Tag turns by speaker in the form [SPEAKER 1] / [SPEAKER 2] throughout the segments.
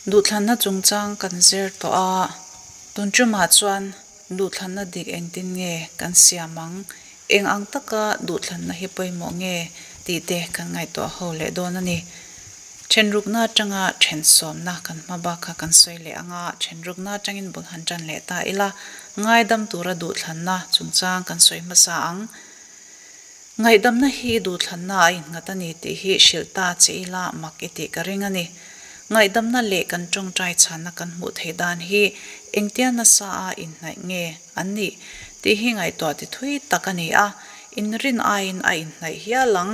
[SPEAKER 1] Duhthlanna chungchang kan zir tawh a, tun tumah chuan duhthlanna dik engtin nge kan siam ang, eng ang taka duhthlanna hi pawimawh nge tih te kan ngaihtuah ho leh dawn a ni. Thenrukna atanga thensawmna kan hma bak kha kan sawi leh ang a, thenrukna atangin bul han tan leh ta ila, ngaidam tura duhthlanna chungchang kan sawi hmasa ang. Ngaihdamna hi duhthlanna a innghat a ni tih hi hrilh ta che ila mak i tih ka ring a ni. Ngaihdamna leh kan tawngtai chhanna kan hmuh theih dan hi engtia nasa a inhnaih nge an nih tih hi ngaihtuah ti thui tak a ni a, inrin aiin a inhnaih hial ang.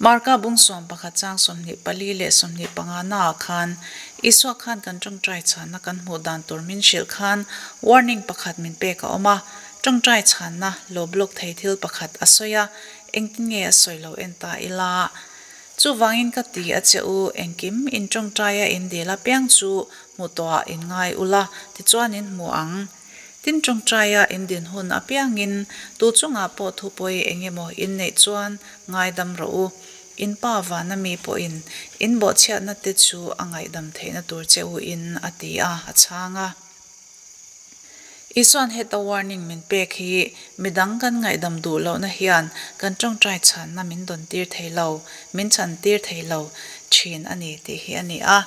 [SPEAKER 1] Marka bung 11 chang 24 leh 25 naah khan Isua khan kan tawngtai chhanna kan hmuh dan tur min hrilh khan warning pakhat min pek a awm a, tawngtai chhanna lo block thei thil pakhat a sawi a, engtin nge a sawi lo en ta ila. Chuvangin ka ti a che u, engkim in tawngtaia in dil apiang chu hmu tawhah in ngai ula, tichuan in hmu ang. Tin tawngtaia in din hun apiangin tu chungah pawh thupawi eng emaw in neih chuan ngaidam rawh u. In pa vana mi pawhin in bawhchhiatna te chu a ngaihdam theihna tur che u in a ti a, a chhang a. Isuan heta warning min pek hi midang kan ngaihdam duh lohna hian kan tawngtai chhanna min dawn tir thei lo, min chhan tir thei lo thin a ni tih hi a ni a.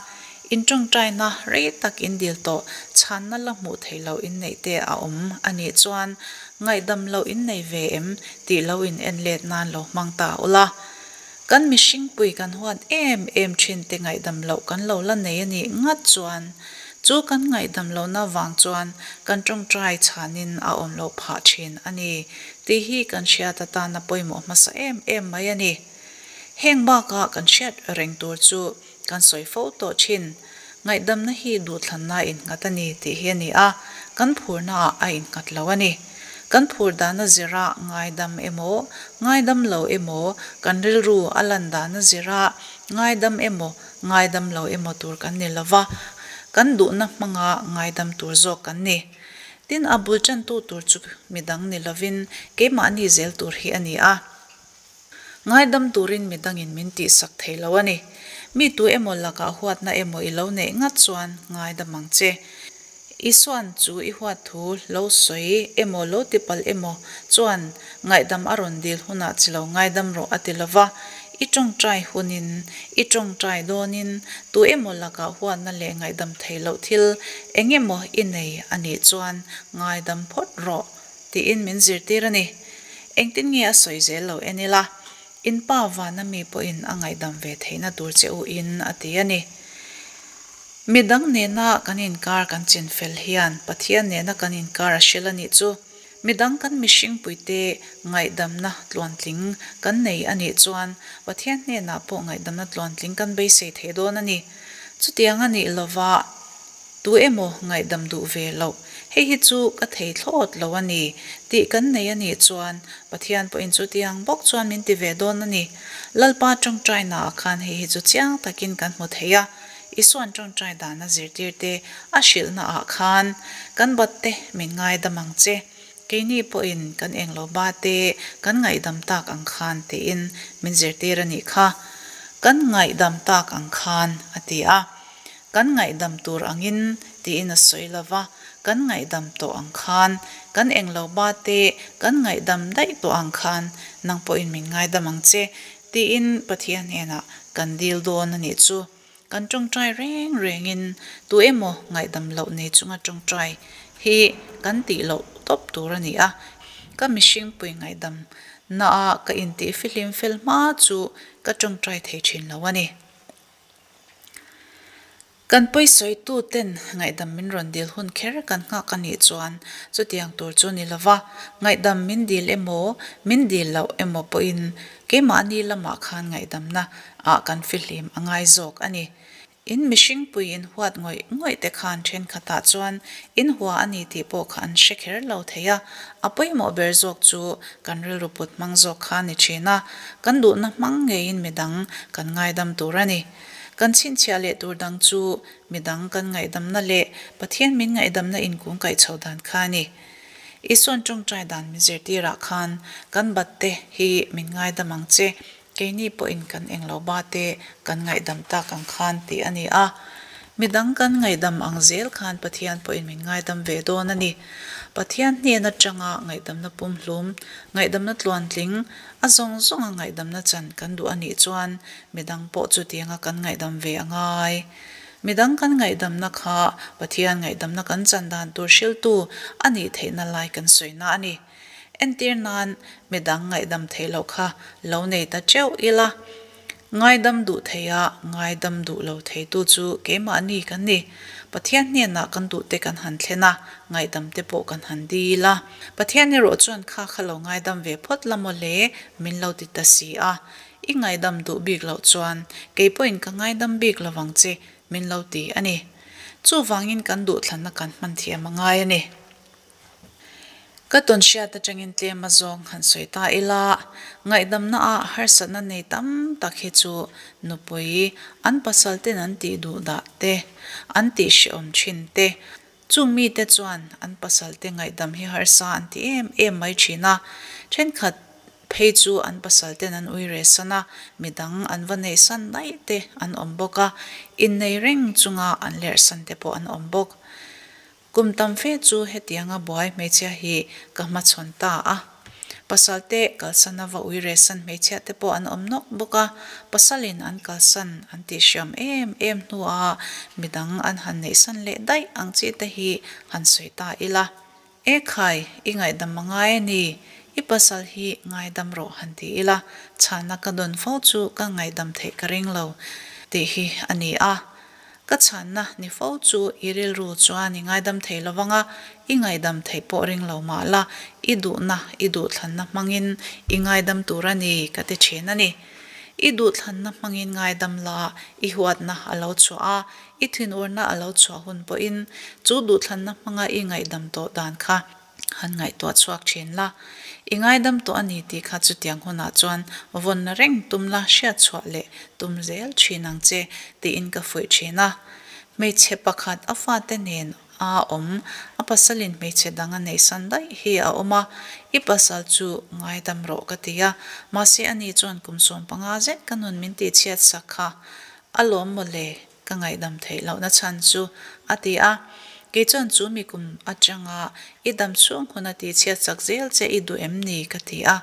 [SPEAKER 1] In tawngtaina rei tak in dil tawh chhanna la hmuh theih loh in neih te a awm a nih chuan ngaihdam loh in nei ve em tih lo in en let nan lo hmang ta ula. Kan mihringpui kan huat em em thin te ngaihdam loh kan lo la nei a nih ngat chuan chu kan ngaihdam lohna vang chuan kan tawngtai chhanin a awm loh phah thin a ni tih hi kan hriat atana pawimawh hmasa em em mai a ni. Heng bakah kan hriat reng tur chu Kan sawi fo tawh thin. Ngaihdamna hi duhthlanna a innghat a ni tih hi a ni a, kan phurnaah a innghat lo a ni. Kan phur dana zira ngaidam emaw, ngaidam lo emaw, kan rilru a lan dana zira ngaidam emaw, ngaidam lo emaw tur kan ni lo va, kan duhna hmanga ngaidam tur zawk kan ni. Tin, a bul tantu tur chu midang ni lovin keimahni zel tur hi a ni a. Ngaidam turin midangin min tihsak thei lo a ni. Mi tu emaw lakah huatna emaw i lo neih ngat chuan ngaidam ang che. Isuan chu i huat thu lo sawi emaw lo ti palh emaw chuan ngaihdam a rawn dil hunah chi lo ngaidam rawh a ti lo va. I tawngtai hunin, i tawngtai dawnin tu emaw lakah huatna leh ngaihdam thei loh thil eng emaw i nei a nih chuan ngaidam phawt rawh tiin min zirtir a ni. Engtin nge a sawi zel lo en ila, in pa vana mi pawhin a ngaihdam ve theihna tur che u in a ti a ni. Midang nena kan inkar kan chin fel hian Pathian nena kan inkar a hril a nih chu. Midang kan mihringpuite ngaihdamna tluantling kan nei a nih chuan Pathian hnenah pawh ngaihdamna tluantling kan beisei thei dawn a ni. Chutiang a nih lova. Tu emaw ngaihdam duh ve loh, hei hi chu ka thei thlawt lo a ni tih kan nei a nih chuan Pathian pawhin chutiang bawk chuan min ti ve dawn a ni. Lalpa tawngtainaah khan hei hi chu chiang takin kan hmu thei a, Isuan tawngtai dana zirtirte a hrilhnaah khan kan batte min ngaidam ang che, keini pawhin kan englo bate kan ngaihdam tak ang khan tiin min zirtir a nih kha. Kan ngaihdam tak ang khan a ti a. Kan ngaihdam tur angin tiin a sawi lo va, kan ngaihdam tawh ang khan, kan englo ba te kan ngaihdam daih tawh ang khan nang pawhin min ngaidam ang che tiin Pathian hnenah kan dil dawn a nih chu. Kan tawngtai reng rengin tu emaw ngaihdam loh nei chunga tawngtai hi kan tih loh tawp tur a ni a, ka mihringpui ngaihdam naah ka intihfihlim fel hma chu ka tawngtai thei thin lo a ni. Kan pawisawitu ten ngaihdam min rawn dil hun kher kan nghak a nih chuan chutiang tur chu ni lova, ngaihdam min dil emaw, min dil loh emaw pawhin keimahni lamah khan ngaihdamna ah kan fihlim a ngai zawk a ni. In mihringpui in huat ngawih ngawih te khan thenkhatah chuan in hua a ni tih pawh kha an hre kher lo thei a, a pawimawh ber zawk chu kan rilru put hmang zawk kha a ni thin a, kan duhna hmang ngeiin midang kan ngaidam tur a ni. Kan chhinchhiah leh tur dang chu midang kan ngaihdamna leh Pathian min ngaihdamna inkung kaih chho dan kha a ni. Isuan tawngtai dan min zirtirah khan kan batte hi min ngaidam ang che, keini pawhin kan englo bate kan ngaihdam tak ang khan tih a ni a. Midang kan ngaihdam ang zel khan Pathian pawhin min ngaidam ve dawn a ni. Pathian hnen atanga ngaihdamna pumhlum, ngaihdamna tluantling, a zawng zawnga ngaihdamna chan kan duh a nih chuan midang pawh chutianga kan ngaihdam ve a ngai. Midang kan ngaihdamna kha Pathian ngaihdamna kan chan dan tur hriltu a nih theihna lai kan sawina a ni. Entir nan midang ngaihdam theih loh kha lo nei ta teuh ila. Ngaidam duh thei a, ngaidam duh lo theitu chu keimahni kan ni. Pathian hnenah kan duhte kan han thlen a, ngaihdam te pawh kan han dil a. Pathian erawh chuan kha kha lo ngaidam ve phawt la maw le, min lo ti ta si a. I ngaidam duh bik loh chuan kei pawhin ka ngaidam bik lovang che, min lo ti a ni. Chuvangin kan duhthlanna kan hman thiam a ngai a ni. Ka tawn hriat atangin tlem a zawng han sawi ta ila, ngaihdamna ah harsatna nei tam tak hi chu nupui an pasal ten an tih duh dah te, an tih hrehawm thin te, chung mite chuan an pasal te ngaihdam hi harsa an ti em em mai thin a, thenkhat phei chu an pasal ten an ui reh san a, midang an va neih san daih te an awm bawk a, innei reng chunga an lerh san te pawh an awm bawk. Kum tam fe chu hetianga buai hmeichhia hi ka hmachhawn ta a. Pasal te kalsan a va ui rehsan hmeichhia te pawh an awm nawk bawk a, pasalin an kalsan an tih hriam em em hnua midang an han neihsan leh daih ang chi te hi han sawi ta ila. E khai, i ngaihdam a ngai a ni, i pasal hi ngaidam rawh han ti ila, chhana ka dawn fo chu ka ngaihdam theih ka ring lo tih hi a ni a. Ka chhanna ni fo chu i rilru chuan i ngaidam thei lo vang a, i ngaidam theih pawh ring lo mah la, i duhna, i duhthlanna hmangin i ngaidam tur a ni ka ti thin a ni. I duhthlanna hmangin ngaidam la, i huatna a lo chhuah a, i thinurna a lo chhuah hun pawhin chu duhthlanna hmanga i ngaihdam tawh dan kha Han ngaihtuah chhuak thin la, i ngaidam tawh a ni tih kha chutiang hunah chuan vawnna reng tum la hriat chhuah leh tum zel thin ang che tiin ka fuih thin a. Hmeichhe pakhat a fate nen a awm, a pasalin hmeichhe dang a neihsan daih hi a awm a, i pasal chu ngaidam rawh ka ti a, mahse ani chuan kum 15 zet ka nun min tihchhiat sak kha a lawm mawle. Ka ngaihdam theih lohna chhan chu, a ti a. Kei chuan chu mi kum atanga i dam chhung hun a tihchhiat chak zel che i duh em ni? ka ti a.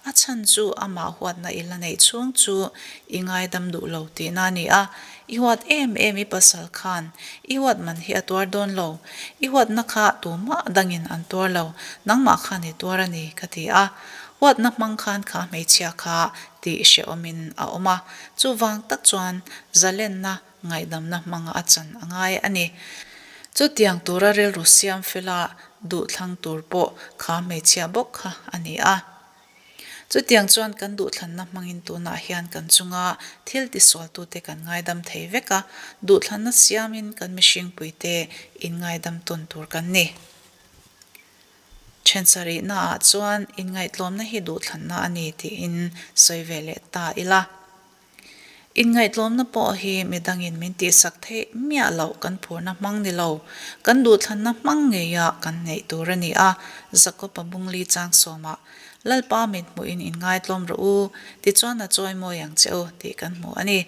[SPEAKER 1] A chhan chu amah huatna i la neih chhung chu i ngaidam duh lo tihna a ni a. I huat em em i pasal khan i huat man hi a tuar dawn lo. I huatna kha tumah dangin an tuar lo, nangmah khan i tuar a ni, ka ti a. Huatna hmang khan kha hmeichhia kha tih hrehawmin a awm a, chuvang tak chuan zalenna ngaihdamna hmanga a chan a ngai a ni. Chutiang tura rilru siam fela duhthlang tur pawh kha hmeichhia bawk kha a ni a. Chutiang chuan kan duhthlanna hmangin tunah hian kan chunga thil tisualtute kan ngaidam thei vek a, duhthlanna siamin kan mihringpuite inngaidam tawn tur kan ni. Ṭhensarihnaah chuan inngaihtlawmna hi duhthlanna a ni tiin sawi ve leh ta ila. Inngaihtlawmna pawh hi midangin min tihsak theih miah loh kan phurna hmang ni lo, kan duhthlanna hmang ngeia kan neih tur a ni a, Jakob-a bungli chang sawmah, Lalpa mit hmuhin inngaitlawm rawh u, tichuan a chawi mawi ang che u, tih kan hmu a ni.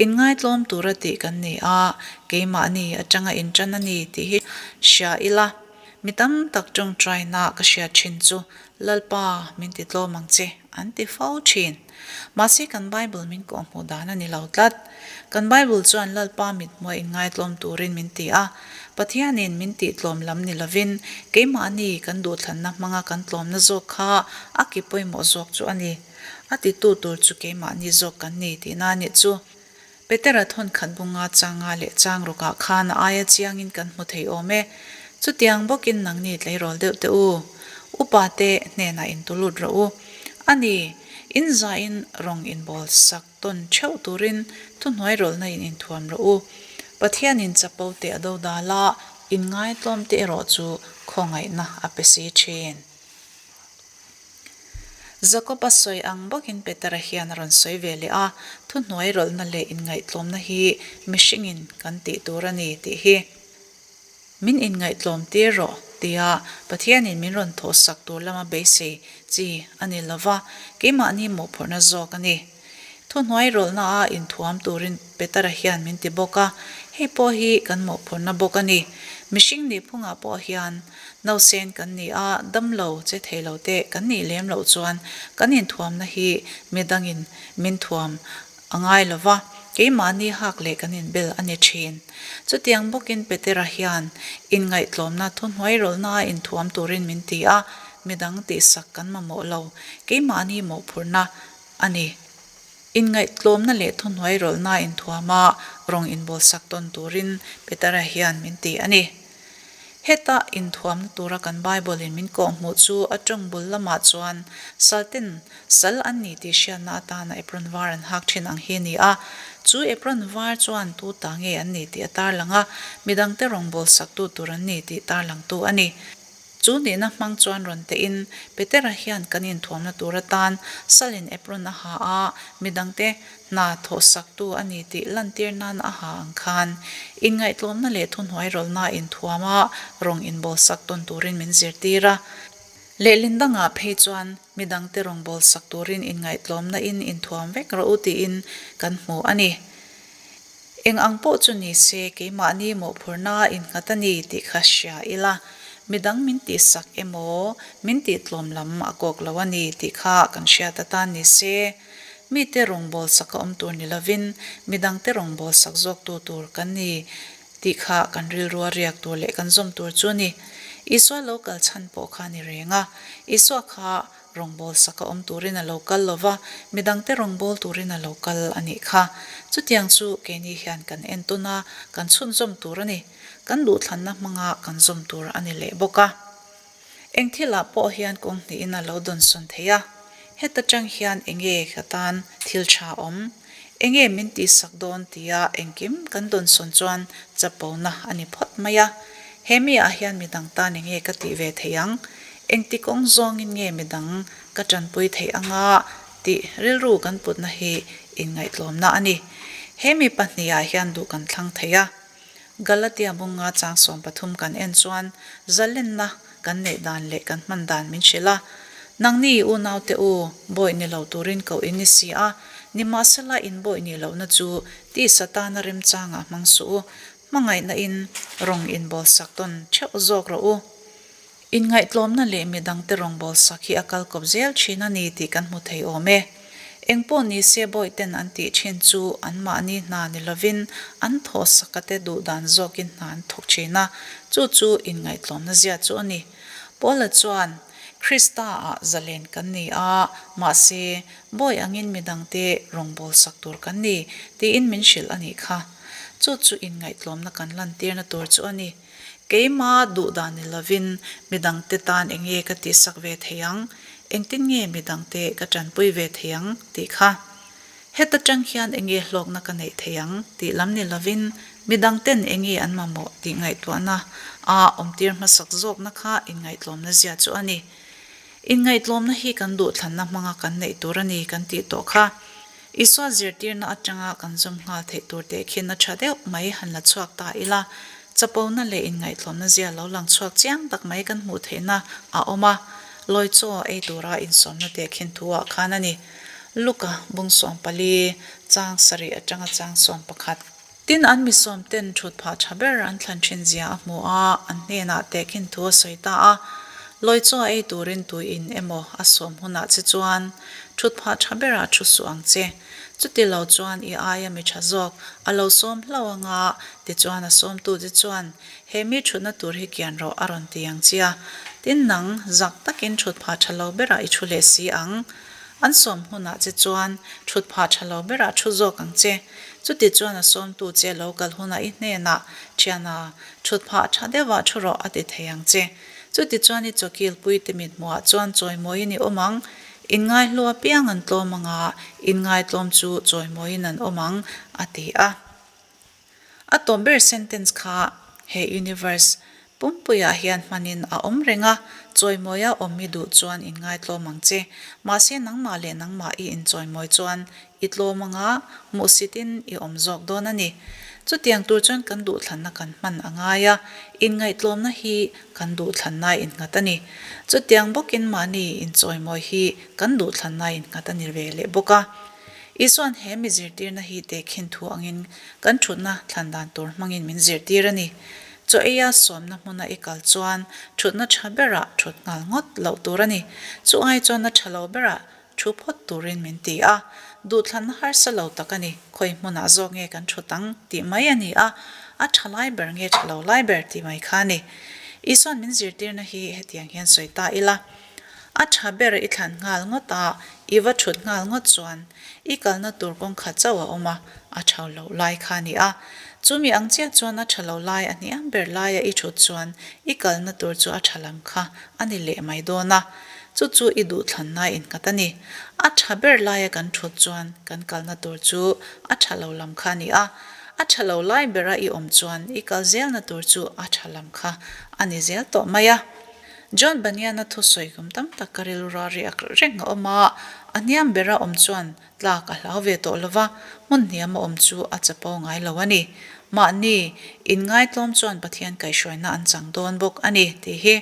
[SPEAKER 1] Inngaitlawm tura tih kan ni a, keimahni atanga inṭan a ni tih hi hria ila. Mi tam tak ṭawngṭaina ka hriat ṭhin chu, Lalpa, min ti tlawm ang che, an ti fo ṭhin. Mahse kan Bible min kawhhmuh dan a ni lo tlat. Kan Bible chuan Lalpa mithmuai inngaitlawm turin min ti a. Pathianin min tih tlawm lam ni lovin, keimahni kan duhthlanna hmanga kan tlawmna zawk kha a ki pawimawh zawk chu a ni. A titu tur chu keimahni zawk kan ni tihna a nih chu. Petera thawn khat bunga changa leh chang rukah khan a aia chiangin kan hmu thei awm e. Chutiang bawkin nangni tleirawl deuh teh u. Upa te hnenah in tu lut rawh u. A ni, in zain rawng inbawl sak tawn theuh turin thuhnuai rawlhna in inthuam rawh u. Pathianin chapo te a do dal a, inngai tlawm te erawh chu khawngaihna a pe si thin. Jakob-a sawi ang bawkin Petera hian a rawn sawi ve leh a, thuhnuai rawlhna leh inngaihtlawmna hi mihringin kan tih tur a ni tih hi. Min inngaihtlawm tir rawh tia Pathianin min rawn thawhsak tur lama beisei chi a ni lova, keimahni mawhphurhna zawk a ni. Thuhnuairawlhna-a inthuam turin Petera hian min ti bawk a, hei pawh hi kan mawhphurhna bawk a ni. Mihring nihphungah pawh hian nausen kan ni a, damlo che thei lo te kan nih lem loh chuan kan inthuamna hi midangin min thuam a ngai lo va, keimahni hak leh kan inbel a ni thin. Chutiang bawkin Petera hian inngaihtlawmna thuhnuairawlhnaa inthuam turin min ti a, midang tihsak kan mamawh lo, keimahni mawhphurhna a ni. Inngaihtlawmna leh thuhnuairawlhnaa inthuama rawng inbawlsak tawn turin Petera hian min ti a ni. Heta inthuamna tura kan Bible-in min kawhhmuh chu a tawng bul lamah chuan salten sal an ni tih hriatna atana apron var an hak thin ang hi a ni a. Chu apron var chuan tu ta nge an ni tih a tarlang a, midangte rawngbawlsaktu tur an ni tih tarlangtu a ni. Chu nihna hmang chuan rawn tehin Petera hian kan inthuamna tur atan salin apron a ha a, midangte hna thawhsaktu a ni tih lantir nan a ha ang khan inngaihtlawmna leh thuhnuairawlhna inthuam a rawng inbawlsak tawn turin min zirtir a. Lehlin dangah phei chuan midangte rawng bawlsak turin inngaihtlawmna in inthuam vek rawh u tiin kan hmu a ni. Eng ang pawh chu ni se keimahni mawhphurhna innghat a ni tih kha hria ila, midang min tihsak emaw min tihtlawm lam a kawk lo a ni tih kha kan hriat atan ni se. Mite rawngbawlsak a awm tur ni lovin midangte rawngbawlsak zawktu tur kan ni tih kha kan rilrua riak tur leh kan zawm tur chu a ni. Isua lo kal chhan pawh kha a ni reng a, Isua kha rawngbawlsak a awm turin a lo kal lo va, midangte rawngbâwl turin a lo kal a nih kha. Chutiang chu keini hian kan entawn a, kan chhunzawm tur a ni. Kan duhthlanna hmanga kan zawm tur a ni leh bawk a. Eng thilah pawh hian kawng hnihin a lo dawnsawn thei a, heta tang hian enge ka tan thil tha awm, enge min tihsak dawn tia engkim kan dawnsawn chuan chapona a ni phawt mai a. He mi ah hian midang tan enge ka tih ve theih ang, engti kawng zawngin nge midang ka tanpui theih anga tih rilru kan putna hi inngaihtlawmna a ni. He mi pahnihah hian duh kan thlang thei a. Galatia bunga chang 13 kan en chuan zalenna kan neih dan leh kan hman dan min hrilh a. Nangni unaute u, bawih ni lo turin koh in ni si a, nimahsela in bawih nih lohna chu tisa tana remchangah hmang suh u, hmangaihna in rawng inbawlsak tawn theuh zawk rawh u. Inngaihtlawmna leh midangte rawngbawlsak hi a kal kawp zel thin a ni tih kan hmu thei awm e. Engpawh ni se bawihten an tih thin chu anmahni hna ni lovin an thawhsaka te duh dan zawkin hna an thawk thin a, chu chu inngaihtlawmna zia chu a ni. Paula chuan, Krista-ah zalen kan ni a, mahse, bawi angin midangte rawngbawlsak tur kan ni, tiin min hrilh a nih kha. Chu chu inngaihtlawmna kan lantirna tur chu a ni. Keima duh dan ni lovin midangte tan eng nge ka tihsak ve thei ang, engtin nge midangte ka tanpui ve thei ang tih kha. Heta tang hian eng nge hlawkna ka neih thei ang tih lam ni lovin midangten eng nge an mamawh tih ngaihtuahna a awmtir hmasak zawkna kha inngaihtlawmna zia chu a ni. Inngaihtlawmna hi kan duhthlanna hmanga kan neih tur a ni kan tih tawh kha. Isua zirtirna atanga kan zawm nghal theih tur teh khin a tha deuh mai han la chhuak ta ila, chapona leh inngaihtlawmna zia lo lang chhuak chiang tak mai kan hmuh theihna a awm a, lawi chaw ei tura insawmna teh khin thu ah khan a ni. Luka bung 14, chang sarih atanga chang 11. Tin, an misawm ten thut phah tha ber an thlan thin zia a hmu a, an hnenah teh khin thu a sawi ta a. Lawi chaw ei turin tui in emaw a sawm hunah che chuan thut phah tha berah thu suh ang che. Chuti lo chuan i aia mi tha zawk a lo sawm hlauh anga, tichuan a sawmtu che chuan he mi thutna tur hi kian rawh a rawn ti ang che a. Tin, nang zak takin thut phah tha lo berah i thu leh si ang. An sawm hunah che chuan thut phah tha lo berah thu zawk ang che. Chuti chuan a sawmtu che lo kal hunah i hnenah, Thiana, thut phah tha deuhah thu rawh a ti thei ang che. Chuti chuan i chawkil puite mithmuhah chuan chawimawiin i awm ang. Inngaihlu apiang an tlawm anga inngaitlawm chu chawimawiin an awm ang, a ti a. A tawp ber sentence kha he universe pumpuiah hian hmanin a awm reng a, chawimawia awm i duh chuan inngaitlawm ang che. Mahse nangmah leh nangmah i inchawimawi chuan i tlawm anga hmuhsitin i awm zawk dawn a ni. Chutiang tur chuan kan duhthlanna kan hman a ngai a, inngaihtlawmna hi kan duhthlanna innghat a ni. Chutiang bawkin mahni inchawimawi hi kan duhthlanna innghat a ni ve leh bawk a. Isua'n he mi zirtirna hi tehkhin thu angin kan thutna thlan dan tur hmangin min zirtir a ni. Chaw eia sawmna hmuna i kal chuan thutna tha berah thut nghal ngawt loh tur a ni. Chu ai chuan a tha lo berah thu phawt turin min ti a. Duhthlanna harsa lo tak a ni. Khawi hmunah zawk nge kan thut ang tih mai a ni a, a tha lai ber nge tha lo lai ber tih mai kha a ni. Isua'n min zirtirna hi hetiang hian sawi ta ila. A tha ber i thlan nghal ngawt a, i va thut nghal ngawt chuan i kalna tur kawng khat chauh a awm a, a tha lo lai kha a ni a. Chumi ang chiah chuan a tha lo lai a hniam ber laia i thut chuan i kalna tur chu a tha lam kha a ni leh mai dawn a. Chu chu i duhthlanna innghat a ni. A tha ber laia kan thut chuan kan kalna tur chu a tha lo lam kha a ni a. A tha lo lai bera i awm chuan i kal zelna tur chu a tha lam kha a ni zel tawh mai a. John Bunyan-a thusawi kum tam tak ka rilru riak reng a awm a, a hniam bera awm chuan tlak a hlau ve tawh lo va, hmun hniam a awm chu a chapo ngai lo a ni. Mahni inngaitlawm chuan Pathian kaihhruaina an chang dawn bawk a ni tih hi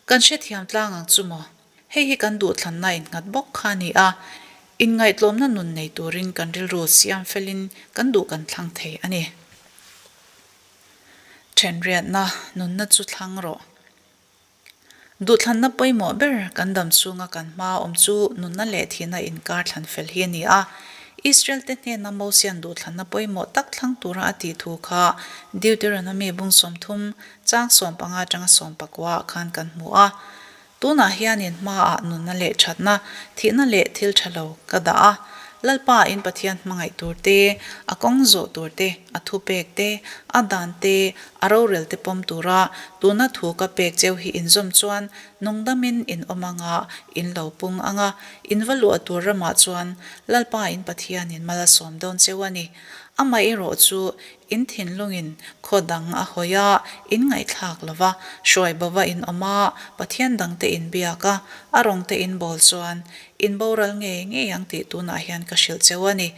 [SPEAKER 1] kan hrethiam tlang ang chu maw? Hei hi kan duhthlanna innghat bawk kha a ni a, inngaihtlawmna nun nei turin kan rilru siam felin kan duh kan thlang thei a ni. Thenriatna nunna chu thlang rawh. Duhthlanna pawimawh ber kan dam chhunga kan hmaa awm chu nunna leh thihna inkar thlan fel hi a ni a. Israel-te hnena Mosia'n duhthlanna pawimawh tak thlang tura a tih thu kha Deuteronomy bung 30, chang 15 atanga 19 ah khan kan hmu a. Tunah hianin hmaah nunna leh thatna, thihna leh thil tha lo ka dah a. Lalpa in Pathian hmangaih tur te, a kawng zawh tur te, a thupek te, a dan te, a rorel te pawm tura tuna thu ka pek cheu hi inzawm chuan nungdamin in awm anga in lo pung anga in va luah tur ramah chuan Lalpa in Pathianin mal a sawm dawn cheu a ni. Amaherawh chu In thinlungin khaw dang a hawi a, in ngaihthlak lo va, hruai bo va in awm a, Pathian dangte in biak a, a rawngte in bawl chuan in boral ngei ngei ang tih tunah hian ka hrilh cheu a ni.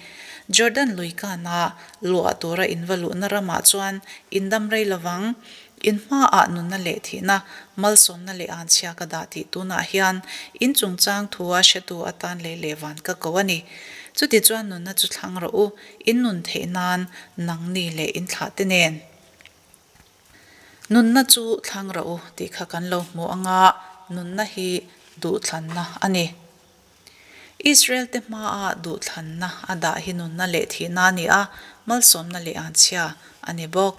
[SPEAKER 1] Jordan lui kana luah tura in va luhna ramah chuan in dam rei lo vang. In hmaah nunna leh thihna, malsawmna leh anchhia ka dah tih tunah hian in chungchang thua hretu atan lei leh van ka ko a ni. Chutichuan nunna chu thlang rawh u, in nun theih nan nangni leh in thlahte nen. Nunna chu thlang rawh u tih kha kan lo hmu anga nunna hi duhthlanna a ni. Israel-te hmaa duhthlanna a dah hi nunna leh thihna a ni a, malsawmna leh anchhia a ni bawk.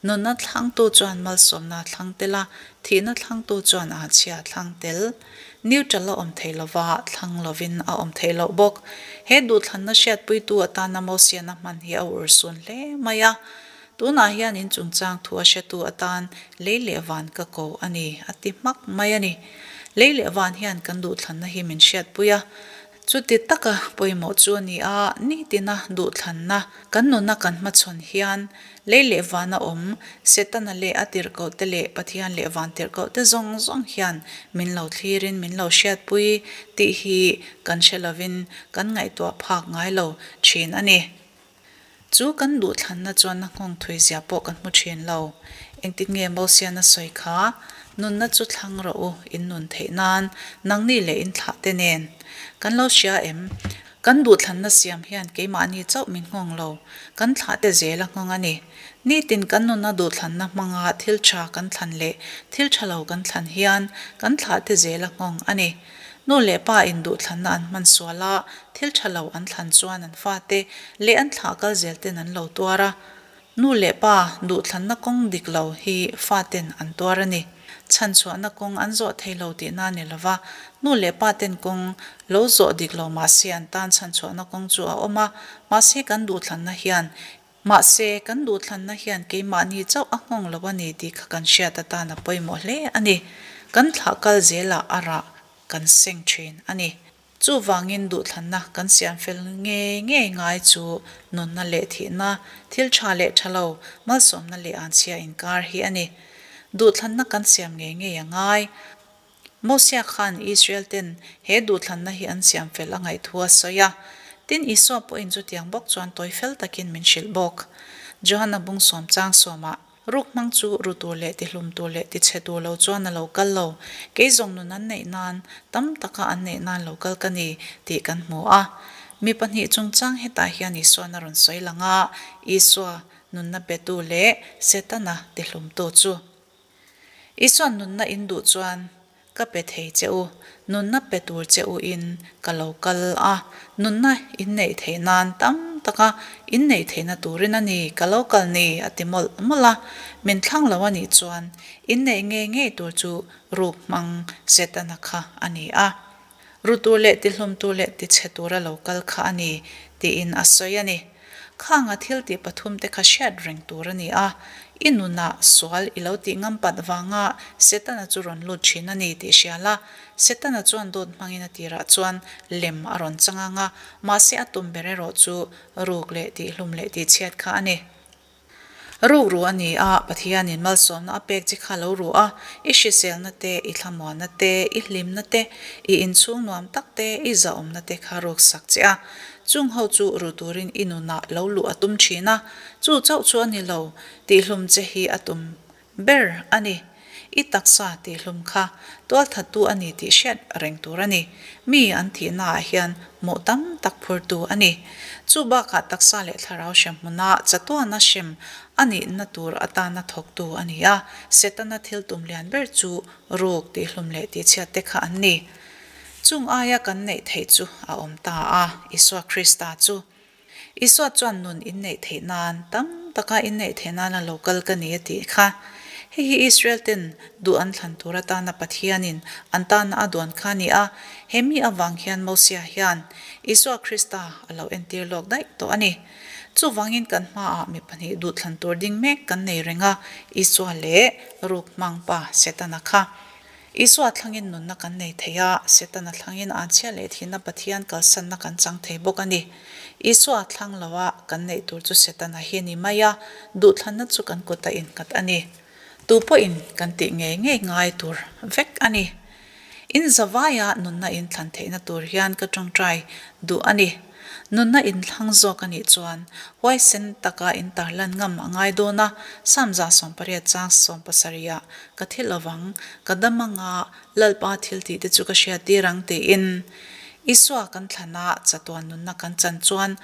[SPEAKER 1] Nunna thlangtu chuan malsawmna a thlang tel a, thihna thlangtu chuan anchhia a thlang tel. Neutral a awm thei lova, thlang lovin a awm theih loh bawk. He duhthlanna hriatpuitu atana Mosiana hman hi a urhsun hle mai a. Tunah hian in chungchang thu a hretu atan lei leh van ka ko a ni, a ti hmak mai a ni. Lei leh van hian kan duhthlanna hi min hriatpui a, chuti taka pawimawh chu a ni a, nitina duhthlanna kan nuna kan hmachhawn hian lei leh vana awm Setana leh a tirhkohte leh Pathian leh van tirhkohte zawng zawng hian min lo thlirin min lo hriatpui tih hi kan hre lovin kan ngaihtuah phak ngai lo thin a ni. Chu kan duhthlanna chuan a nghawng thui zia pawh kan hmu thin lo. Engtin nge Mosian a sawi kha? Nunna chu thlang rawh u, in nun theih nan, nangni leh in thlah te nen. Kan lo hria em? Kan duhthlanna siam hian keimahni chauh min nghawng lo, kan thlah te zel a nghawng a ni. Nitin kan nunna duhthlanna hmanga thil tha kan thlan leh thil tha lo kan thlan hian kan thlah te zel a nghawng a ni. Nu leh pa in duhthlanna an hman sual a, thil tha lo an thlan chuan an fate leh an thlah kal zel ten an lo tuar a. Nu leh pa duhthlanna kawng dik lo hi faten an tuar a ni. Chhanchhuahna kawng an zawh thei lo tihna a ni lo va, nu leh pa ten kawng lo zawh dik lo mahse an tan chhanchhuahna kawng chu a awm a, mahse kan duhthlanna hian Mahse, kan duhthlanna hian keimahni chauh a nghawng lo a ni tih kha kan hriat atan a pawimawh hle a ni. Kan thlah kal zelah a rah kan seng thin a ni. Chuvangin duhthlanna kan siam fel ngei ngei ngai chu nunna leh thihna, thil tha leh tha lo, malsawmna leh anchhia inkar hi a ni. Duhthlanna kan siam ngei ngei a ngai. Mosia khan Israel ten he duhthlanna hi an siam fel a ngaih thu a sawi a. Tin, Isua pawhin chutiang bawk chuan tawi fel takin min hrilh bawk. Johana bung sawm chang sawmah, Ruk hmang chu ru tur leh tihlum tur leh tichhe tur lo chuan a lo kal lo. Kei zawng nun an neih nan, tam taka an neih nan lo kal ka ni, tih kan hmu a. Mi pahnih chungchang hetah hian Isua'n a rawn sawi lang a, Isua nunna petu leh Setana tihlumtu chu. Isua'n nunna in duh chuan ka pe thei che u, nunna pe tur che u in ka lo kal a, nunna in neih theih nan tam taka in neih theihna turin a ni ka lo kal ni a ti mawlh mawlh a, min thlang lo a nih chuan in neih ngei ngei tur chu ruk hmang Setana kha a ni a, ru tur leh tihlum tur leh tichhe tura lo kal kha a ni tiin a sawi a ni. Khanga thil tih pathum te kha hriat reng tur a ni a, i nunah sual i lo tih ngam pat vanga Setana chu rawn lut thin a ni tih hria la. Setana chuan dawt hmangin a tirah chuan lem a rawn chang ang a, mahse a tum ber erawh chu ruk leh tihhlum leh tihchhiat kha a ni. Rukru a ni a, Pathianin malsawmna a pek che kha lo ru a, i hriselna te, i thlamuanna te, i hlimna te, i inchhung nuam tak te, i zahawmna te kha ruksak che a. Chung ho chu ru turin i nunah lo luh a tum thin a, chu chauh chu a ni lo, tihhlum che hi a tum ber a ni. I taksa tihhlum kha tualthattu a ni tih hriat reng tur a ni. Mi an thihnaah hian mawh tam tak phurtu a ni. Chu bakah taksa leh thlarau hrem hmuna chatuana hrem a nihna tur atana thawktu a ni a. Setana thil tum lian ber chu ruk tihhlum leh tihchhiat te kha an ni. Chung aia kan neih theih chu a awm ta a, Isua Krista chu. Isua chuan nun inneih theih nan, tam taka inneih theih nana lo kal ka ni a tih kha. Hei hi Israel ten duh an thlan tur atana Pathianin an tana a duan kha a ni a, he mi avang hian Mosia hian Isua Krista a lo entir lawk daih tawh a ni. Chuvangin kan hmaah mi pahnih duh thlan tur ding mek kan nei reng a, Isua leh ruk hmang pa Setana kha. Isua thlangin nunna kan nei thei a, Setana thlangin anchhia leh thihna Pathian kalsanna kan chang thei bawk a ni. Isua thlang loa kan neih tur chu Setana hi a ni mai a, duhthlanna chu kan kut a innghat a ni. Tu pawhin kan tih ngei ngei ngai tur vek a ni. In zavaia nunna in thlan theihna tur hian ka tawngtai duh a ni. Nunna in thlang zawk a nih chuan huaisen taka in tarlan ngam a ngai dawn a, Psalm 180 chang 70 ah Ka thi lovang, ka dam anga Lalpa thil tih te chu ka hriattir ang tiin Isua kan thlan a, chatuan nunna kan chan chuan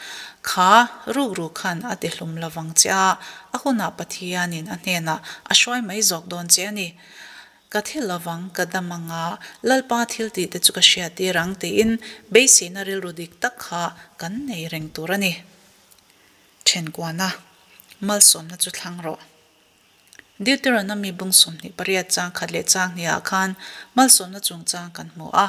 [SPEAKER 1] kha rukru khan a ti hlum lovang che a, a hunah Pathianin a hnenah a hruai mai zawk dawn che a ni. Ka thi lovang, ka dam anga Lalpa thil tih te chu ka hriattir ang tiin beiseina rilru dik tak kha kan nei reng tur a ni. Thenkuana, malsawmna chu thlang rawh. Deuteronomy bung 28 chang khat leh chang hniah khan malsawmna chungchang kan hmu a.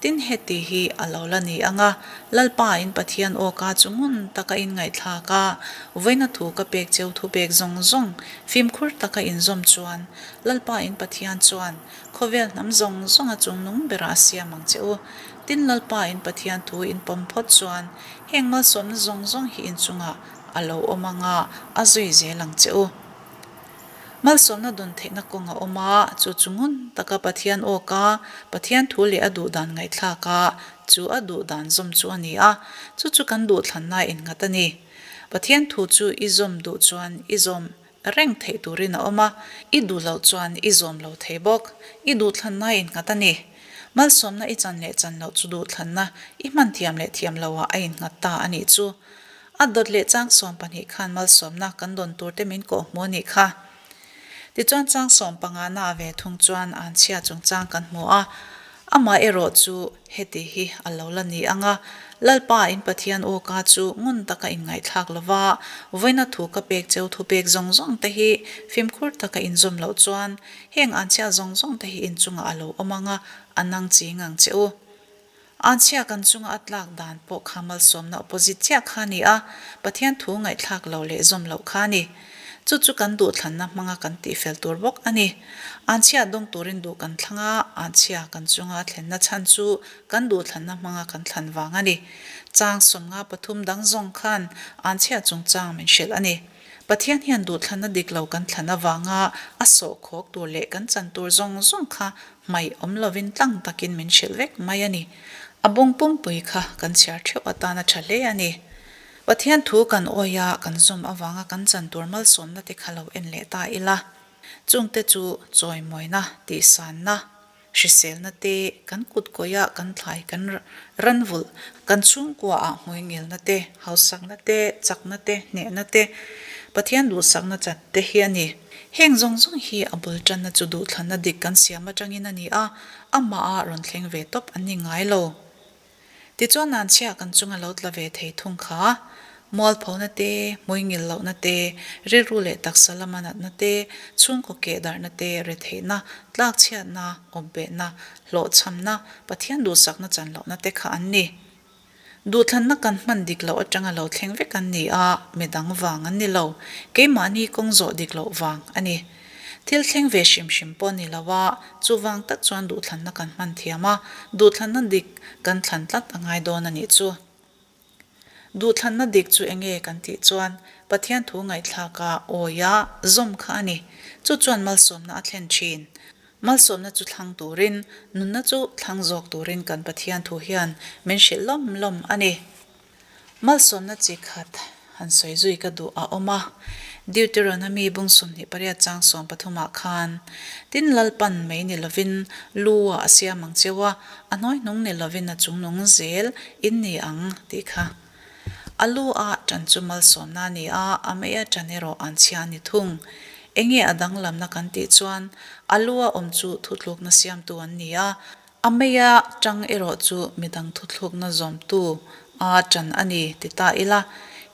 [SPEAKER 1] Tin heti hi a lo la ni ang a, Lalpa in Pathian aw ka chu ngun taka in ngaihthlak a, vawiina thu ka pek cheu thu pek zawng zawng fimkhur taka in zawm chuan Lalpa in Pathian chuan khawvel hnam zawng zawnga chungnung berah a siam ang che u. Tin Lalpa in Pathian thu in pawm phawt chuan heng malsawmna zawng zawng hi in chungah A lo awm ang a, a zui zel ang che u. Malsawmna dawn theihna kawng a awm a, chu chu ngun taka Pathian awk a, Pathian thu leh a duh dan ngaihthlak a, chu a duh dan zawm chu a ni a, chu chu kan duhthlanna innghat a ni. Pathian thu chu i zawm duh chuan i zawm reng theih turin a awm a, i duh loh chuan i zawm lo thei bawk. I duhthlanna innghat a ni. Malsawmna i chan leh chan loh chu duhthlanna i hman thiam leh thiam loah a innghat ta a nih chu. A dawt leh chang 12 khan malsawmna kan dawn tur te min kawh hmu a nih kha. Tichuan chang 15 na a ve thung chuan anchhia chungchang kan hmu a, amah erawh chu heti hi a lo la ni ang a, Lalpa in Pathian aw ka chu ngun taka inngaihthlak lova, vawiina thu ka pek cheu thu pek zawng zawng te hi fimkhur taka inzawm loh chuan heng anchhia zawng zawng te hi inchungah a lo awm ang a, a nang ching ang che u. Anchhia kan chunga a tlak dan pawh kha malsawmna opposite chiah kha a ni a, Pathian thu ngaihthlak lo leh zawm loh kha a ni. Chu chu kan duhthlanna hmanga kan tihfel tur bawk a ni. Anchhia dawng turin duh kan thlang a, anchhia kan chunga a thlenna chhan chu kan duhthlanna hmanga kan thlan vang a ni. Chang 53 dang zawng khan anchhia chungchang min hrilh a ni. Pathian hian duhthlanna dik lo kan thlan avanga a sawhkhawk tur leh kan chan tur zawng zawng kha Hmaih awm lovin tlang takin min hrilh vek mai a ni. A bung pumpui kha kan chhiar theuh atan a tha hle a ni. Pathian thu kan awih a, kan zawm avanga kan chan tur malsawmna te kha lo en leh ta ila. Chungte chu chawimawina, tihsanna. Hriselna te, kan kutkawih ah kan thlai kan ran vulh, kan chhungkua ah hmuingilna te, hausakna te, chakna te, hnehna te, Pathian duhsakna chat te hi a ni. Heng zawng zawng hi a bul tanna chu duhthlanna dik kan siam atangin a ni a, amah ah rawn thleng ve tawp an ni ngai lo. Tichuan Nanchhia kan chunga lo tla ve thei thung kha, mualphona te, hmuingil lohna te, rilru leh taksa lama natna te, chhungkaw keh darhna te, retheihna, tlakchhiatna, awpbehna, hlawhchhamna, Pathian duhsakna chan lohna te kha an ni. Duhthlanna kan hman dik loh atanga lo thleng vek an ni a, midang vang an ni lo, keimahni kawng zawh dik loh vang a ni. Thil thleng ve hrim hrim pawh ni lo a, chuvang tak chuan duhthlanna kan hman thiam a, duhthlanna dik kan thlan tlat a ngai dawn a nih chu. Duhthlanna dik chu enge kan tih chuan Pathian thu ngaihthlak a, awi a, zawm kha a ni. Chu chuan malsawmna a thlen thin. Malsawmna chu thlang turin, nunna chu thlang zawk turin kan Pathian thu hian min hrilh lawm lawm a ni. Malsawmna chi khat han sawi zui ka duh a awm a, Deuteronomy bung 28 chang 13 ah khan, Tin Lalpan mei ni lovin lu ah a siam ang cheu a, a hnuaihnung ni lovin a chungnung zel in ni ang tih kha. A lu a ṭan chu malsawmna a ni a, a mei a ṭan erawh an chhia a ni thung. Enge a danglamna kan tih chuan, a lu a awm chu thutlukna siamtu an ni a, A meia ṭang erawh chu midang thuthlukna zawmtu a ṭan a ni ti ta ila,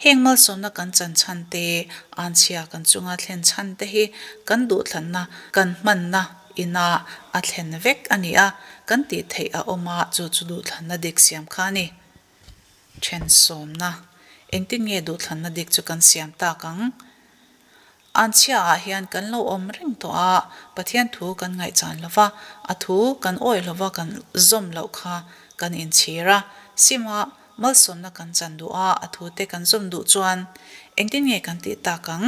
[SPEAKER 1] heng malsawmna kan chan chhan te, anchhia kan chunga thlen chhan te hi kan duhthlanna, kan hmanna ina a thlen vek a ni a, kan tih theih a awm a, chu chu duhthlanna dik siam kha a ni. Ṭhensawmna, engtin nge duhthlanna dik chu kan siam tak ang? Anchhia ah hian kan lo awm reng tawh a, Pathian thu kan ngaihchan lo va, a thu kan awih lo va kan zawm loh kha kan inchhir a, sim a, malsawmna kan chan duh a, a thu te kan zawm duh chuan engtin nge kan tih tak ang?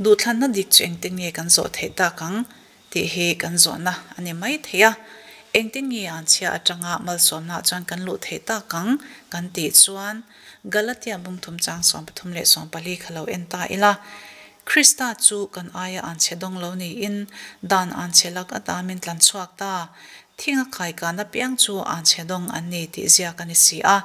[SPEAKER 1] Duhthlanna dik chu engtin nge kan zawh theih tak ang? Tih hi kan zawhna a ni mai thei a, engtin nge anchhia atanga malsawmnaah chuan kan luh theih tak ang kan tih chuan Galatia bungthum chang 33 leh 14 kha lo en ta ila. Krista chu kan aia anchhe dawng lo niin dan anchhe lak ata min tlan chhuak ta. Thinga khaikana piang chu anchhe dawng an ni tih ziak a ni si a.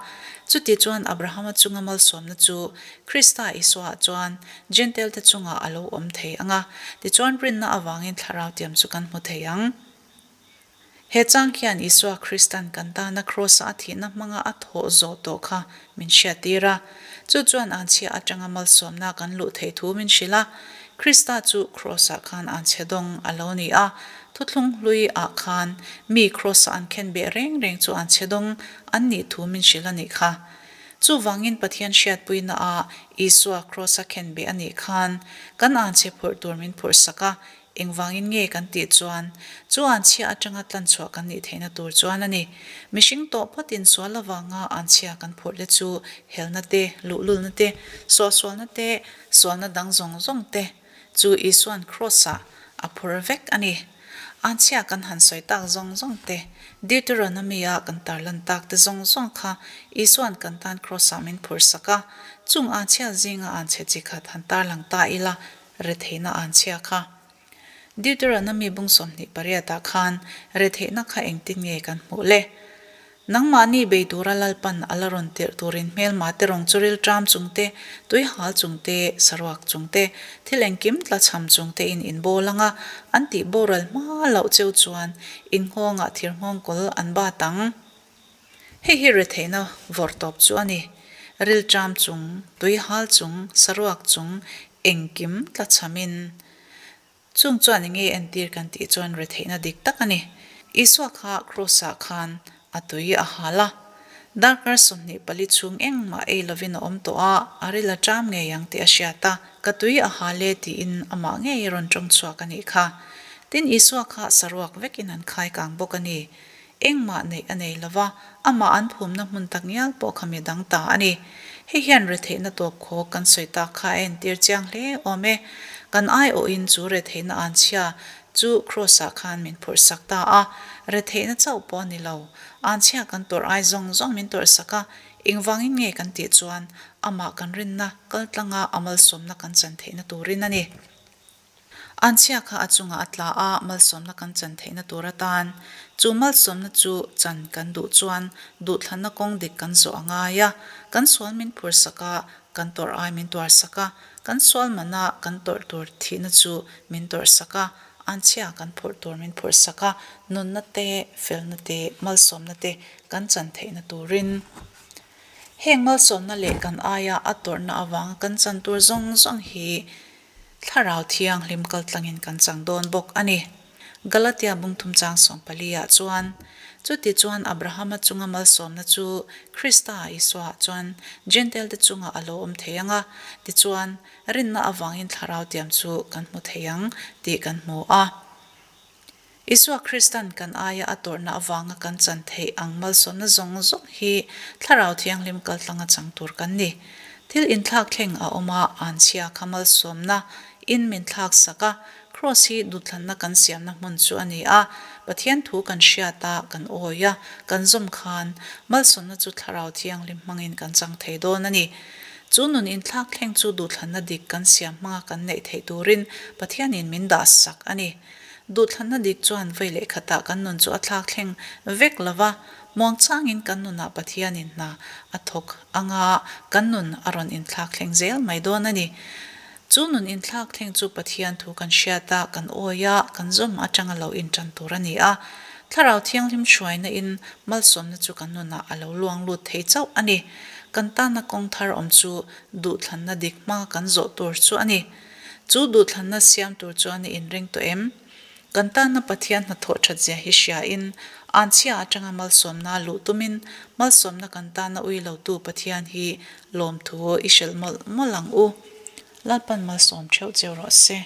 [SPEAKER 1] Chuti chuan Abrahama chunga malsawmna chu Krista Isuaah chuan Jentail-te chungah a lo awm thei ang a, tichuan rinna avangin thlarau tiam chu kan hmu thei ang. He chang hian Isua Kristan kan tana Kraws-a a thihna hmanga a thawh zawh tawh kha min hriattir a. Chu chuan anchhia atanga malsawmna kan luh theih thu min hrilh a. Krista chu Kraws-ah khan anchhe dawng a lo ni a. Thuthlung hlui ah khan mi Kraws-a an khenbeh reng reng chu anchhe dawng an nih thu min hrilh a nih kha. Chuvangin Pathian hriatpuina ah Isua Kraws-a khenbeh a nih khan kan anchhe phurh tur min phurh sak a, Engvangin nge kan tih chuan, chu anchhia atanga tlanchhuah kan nih theihna tur chuan a ni. Mihring tawh phawtin sual avanga anchhia kan phurh te chu helna te, luhlulna te, suahsualna te, sualna dang zawng zawng te chu Isua'n Kraws-ah a phur vek a ni. Anchhia kan han sawi tak zawng zawng te, Deuteronomy-a kan tarlan tak te zawng zawng kha Isua'n kan tan Kraws-ah min phur sak a. Chung anchhia zinga anchhe chi khat han tarlang ta ila, Retheihna an chhia kha. Deuteronomy bung 28 ah khan retheihna kha engtin nge kan hmuh le? Nangmahni bei tura Lalpan a la rawn tirh turin hmelma te rawng chu rilṭam chung te, tuihal chung te, saruak chung te, thil engkim tlachham chung te in inbawl ang a, an tih boral hma loh cheu chuan innghawngah thirnghawngkawl an bat ang. Hei hi retheihna vawrh tawp chu a ni. Rilṭam chung, tuihal chung, saruak chung, engkim tlachhamin. Chung chuan enge entir kan tih chuan retheihna dik tak a ni. Isua kha Kraws-ah khan a tui a hal a. Darkar 24 chhung engmah ei lovin a awm tawh a, a ril a ṭam ngei ang tih a hriat a, ka tui a hal e tiin amah ngei rawn ṭawng chhuak a nih kha. Tin, Isua kha saruak vekin an khai kang bawk a ni. Engmah neih a nei lova, amah an phumna hmun tak ngial pawh kha mi dang ta a ni. Hei hian retheihna tawp khawk kan sawi tak kha a entir chiang hle awm e. Kan aiawhin chu retheihna an chhia chu Kraws-ah khan min phurh sak ta a, retheihna chauh pawh a ni lo. An chhia kan tawrh ai zawng zawng min tawrh sak a, engvangin nge kan tih chuan amah kan rinna kaltlanga a malsawmna kan chan theihna turin a ni. Anchhia kha a chungah a tla a, malsawmna kan chan theihna tur atan. Chu malsawmna chu chan kan duh chuan duhthlanna kawng dik kan zawh a ngai a. Kan sual min phursak a, kan tawrh ai min tuarsak a, kan sual mana kan tawrh tur thihna chu min tawrhsak a, anchhia kan phurh tur min phurhsak a, nunna te, felna te, malsawmna te kan chan theihna turin. Heng malsawmna leh kan aia a tawrhna avanga kan chan tur zawng zawng hi Thlarau Thianghlim kaltlangin kan chang dawn bawk a ni. Galatia bungthum chang sawmpali-ah chuan, Chuti chuan Abrahama chunga malsawmna chu Krista Isuaah chuan Jentail-te chungah a lo awm thei ang a, tichuan, rinna avangin Thlarau tiam chu kan hmu thei ang tih kan hmu a. Isua Kristan kan aia a tawrhna avanga kan chan theih ang malsawmna zawng zawng hi Thlarau Thianghlim kaltlanga chang tur kan ni. Thil inthlak thleng a awm a, anchhia kha malsawmna in min thlak sak a, Kraws hi duhthlanna kan siamna hmun chu a ni a, Pathian thu kan hriat a, kan awi a, kan zawm khan malsawmna chu Thlarau Thianghlim hmangin kan chang thei dawn a ni. Chu nun inthlak thleng chu duhthlanna dik kan siam hmanga kan neih theih turin Pathianin min dah sak a ni. Duhthlanna dik chuan vei leh khatah kan nun chu a thlak thleng vek lo va, muangchangin kan nunah Pathianin hna a thawk anga kan nun a rawn inthlak thleng zel mai dawn a ni. Chu nun inthlak thleng chu Pathian thu kan hriat a, kan awi a, kan zawm atanga lo intan tur a ni a. Thlarau Thianghlim hruaina in malsawmna chu kan nunah a lo luang lut thei chauh a ni. Kan tana kawng thar awm chu duhthlanna dik hma kan zawh tur chu a ni. Chu duhthlanna siam tur chuan i inring tawh em? Kan tana Pathian hnathawh that zia hi hria in, anchhia atanga malsawmna luh tumin malsawmna kan tana ui lotu Pathian hi lawmthu i hrilh mawlh mawlh ang u. Lalpan malsawm theuh cheu rawh se.